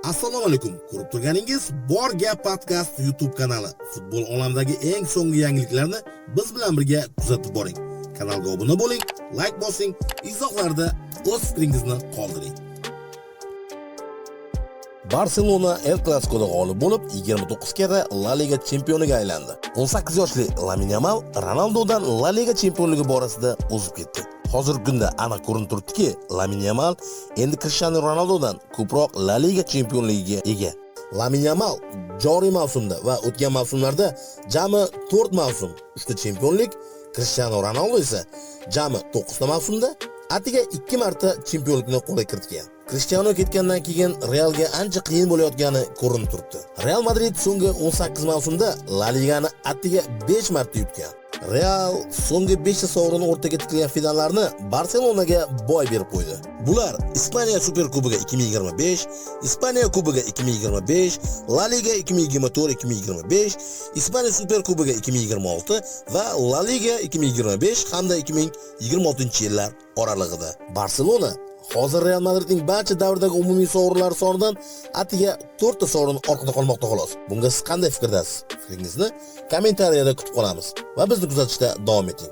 Assalomu alaykum. Ko'rib turganingiz Bor gap podkast YouTube kanali. Futbol olamidagi eng so'nggi yangiliklarni biz bilan birga kuzatib boring. Kanalga obuna bo'ling, like bosing, izohlarda o'z fikringizni qoldiring. Barselona El Clasicoda g'olib bo'lib, 29 karra La Liga chempioniga aylandi. 18 yoshli Lamin Yamal Ronaldodan La Liga chempionligi borasida o'zib ketdi. Hozirgi kunda aniq ko'rinib turibdiki, Lamin Yamal endi Cristiano Ronaldodan ko'proq La Liga chempionligiga ega. Lamin Yamal joriy mavsumda va o'tgan mavsumlarda jami 4 mavsum 3 ta chempionlik, Cristiano Ronaldo esa jami 9 ta mavsumda atiga 2 marta chempionlikni qo'lga kiritgan. Cristiano ketgandan keyin Realga ancha qiyin bo'layotgani ko'rinib turibdi. Real Madrid so'nggi 18 mavsumda La Ligani atiga 5 marta yutgan. Real so'nggi 5 ta sovrin o'rtaga tikilgan finallarni Barselonaga boy berib qo'ydi. Bular: Ispaniya Superkubogi 2025, Ispaniya Kubogi 2025, La Liga 2024-2025, Ispaniya Superkubogi 2026 va La Liga 2025 hamda 2026 yillar oralig'ida. Barselona hozir Real Madridning barcha davrdagi umumiy sovrinlar sonidan atiga 4 ta sovrin orqada qolmoqda xolos. Bunga siz qanday fikrdasiz? Fikringizni kommentariyada kutib qolamiz va bizni kuzatishda davom eting.